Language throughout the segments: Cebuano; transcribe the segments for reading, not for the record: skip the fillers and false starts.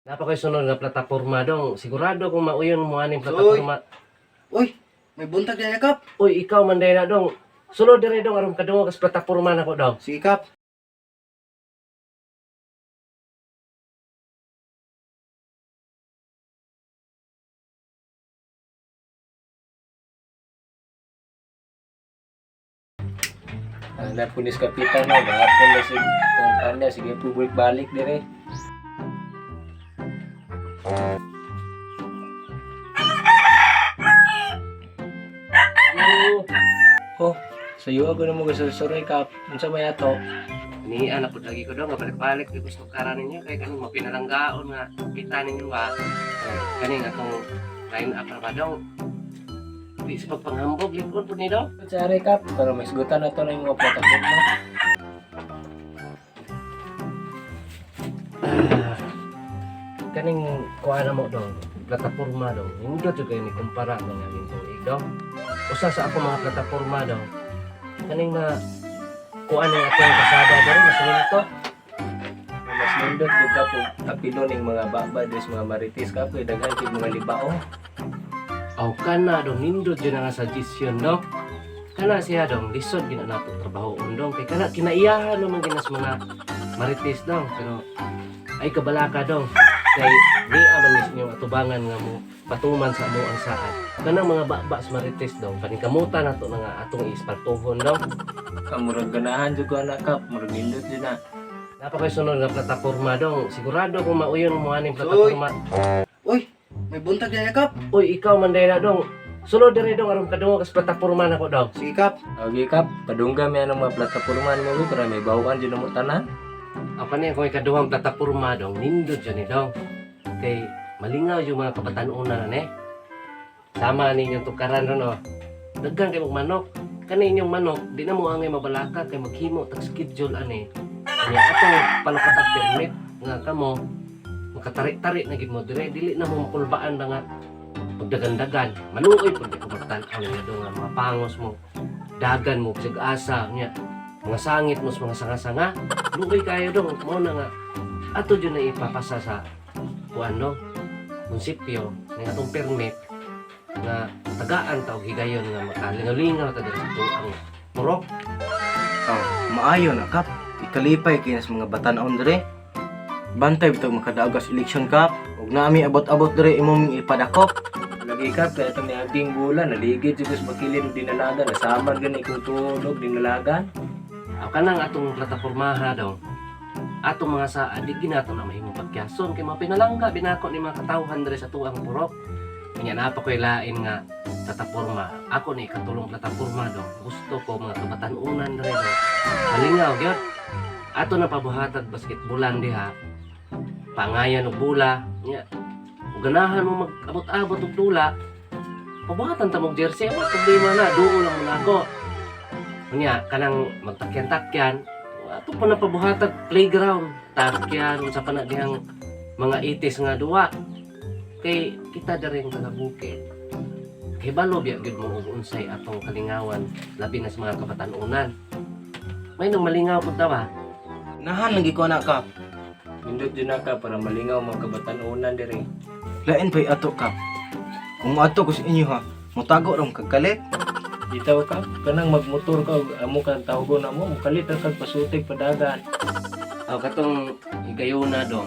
Napa ko'y sunod nga plataporma dong. Sigurado kung mauyon mo aning plataporma. Uy, may buntag na kap. Uy, ikaw man na dong. Sulod dire dong aron kadungog sa plataporma nako dong. Sige kap. Ang napunis kapitan no, gahapon na si kung kanya sige public balik dire. Oh, sayo ako na mo gasulsuray kap. Unsa may ato? Ni anak pud lagi ko dong nga balik-balik ko gusto karan ninyo kay kanang mapinalanggaon nga kita ninyo ba. Kani nga atong line up ra ba dong. Di sa pagpanghambog likod pud ni dong. Sare kap, para maisgutan na to na yung mga plataporma. Ah, kaning kuha na mo dong, plataporma dong. Nindot jud kayo ni kumpara dong ang tuig dong. Usa sa ako mga plataporma dong. Kaning na kuha na atong kasada dong, masinto. Mas nindot jud kap og apilo ning mga baba des mga marites kap kay daghan kay mga libao. Aw kana dong nindot jud nga suggestion dong. Kana siya dong lisod gina nato trabaho dong kay kana kinaiyahan naman ginas mga marites dong pero ay kabalaka dong kay niya man ni inyong atubangan nga mo patuman sa amo ang saad kanang mga baba sa marites dong paningkamutan nato na nga atong ispaltuhon dong. Ang murag ganahan jud ko ana kap, murag nindot jud na. Napa ko'y sunod nga plataporma dong. Sigurado kung mauyon mo aning plataporma. Uy, may buntag na kap. Uy, ikaw man na dong. Sulod dire dong aron kadungog sa plataporma nako dong. Sige kap. Okay kap, padungga mi anong mga plataporma nimo bi para may bawaan jud namo tanan. Apa niya kung ikaduhang plataporma dong, nindot dyan ni dong. Kay malingaw yung mga kabatanunan na ne. Sama ninyong tukaran ron oh. Daghan kay mong manok. Kani inyong manok, di na mo angay mabalaka kay maghimo tag schedule ani. Nya atong palakatag permit nga kamo makatari-tari na gid mo dire dili na mo makulbaan na nga pagdagandagan maluoy pud ko magtan-aw nga dong nga mga pangos mo dagan mo bisag asa nya mga sangit mo sa mga sanga-sanga. Luoy kayo dong mo na nga ato jud na ipapasa sa kuan no munisipyo ng atong permit nga tagaan ta og higayon nga makalingaw-lingaw ta diri sa tuang purok. Oh, maayo na kap. Ikalipay kay nas mga batan-on dire. Bantay bitaw makadaagas election kap. Ug naami abot-abot dire imong ipadakop. Lagi kap, kaya itong niaging bulan, naligid jud ko sa bakilid og dinalagan, nasamad gani kong tulog dinalagan. Aw kanang atong platapormaha dong atong mga saad di ginato na mahimong pagkyason kay mga pinalangga binako ni mga katawhan diri sa tuang purok. Nya naa pa ko'y lain nga plataporma. Ako ni katulong plataporma dong. Gusto ko mga kabatan-unan diri dong malingaw gyud. Ato na pabuhatag basketbolan diha, pangayan og bola nya. Kung ganahan mo mag-abot-abot og dula, pabuhatan ta mog jersey, wa problema na, duo lang mo nako. Unya kanang magtakyan-takyan, ato pa na pabuhatag playground, takyan unsa pa na dihang mga itis nga duwa kay kita diri nga taga bukid kay balo biya gyud mo og unsay atong kalingawan labi na sa mga kabatan-unan. May nang malingaw pud ta ba. Nahan lagi ko na kap. Nindot jud na ka para malingaw mga kabatan-unan dire. Lain pay ato kap. Kung moadto ko sa inyo ha, motago ra kag kalit. Bitaw ka, kanang magmotor ka, ug amo kang tawgon na mo, mukalit ra kag pasutig padagan. Aw katong higayuna dong,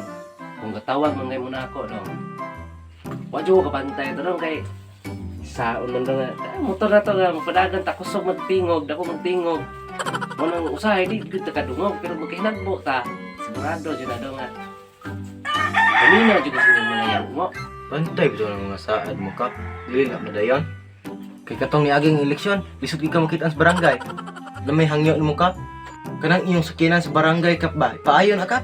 kung katawag man mo na ako dong, wa jud ko kabantay to dong kay saon man dong nga ah, motor na to nga mapadagan ta kusog magtingog dako magtingog mo nang usahay di gud ta kadungog pero magkahinagbo ta sigurado jud na dong nga paminaw jud ko sa inyong mga yaw mo. Bantay bitaw ng mga saad mo kap. Dili na madayon. Kay katong niaging eleksyon, lisod gid ka makita sa barangay. Lamay hangyo nimo kap. Kanang iyong sakyanan sa barangay kap ba? Paayon na kap.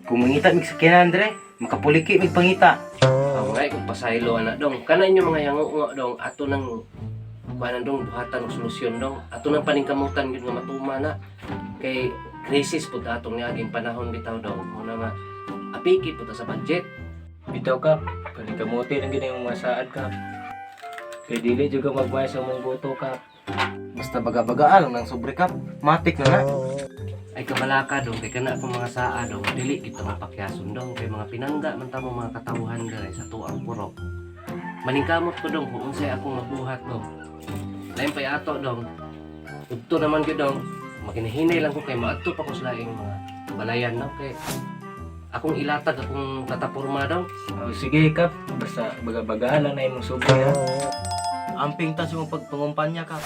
Kung mangita mig sakyanan dire, makapuliki mig pangita. Aw nga kung pasaylo ana dong kana inyong mga yango dong ato nang kuanan dong buhatan og solusyon dong ato nang paningkamutan gyud nga matuma na kay crisis pud atong niaging panahon bitaw dong mo na nga apiki pud ta sa budget. Bitaw ka, panikamuti lang gid ang mga saad ka. Kay dili jud ka magbayad sa mong boto ka. Basta baga-bagaan lang ng sobre kap. Matik na na. Ay kabalaka dong kay kana akong mga saa dong dili kita mapakyason dong kay mga pinangga man tamo mga katawhan diri sa tuang purok. Maningkamot ko dong kung unsay akong mabuhat dong. Lain pay ato dong. Udto naman gyud dong. Maginahinay lang ko kay maadto pa ko sa laing mga balayan no kay akong ilatag akong plataporma dong. Oh, sige kap, basta baga-bagalan na imong suboy ha. Amping ta sa imong pagpangumpanya kap.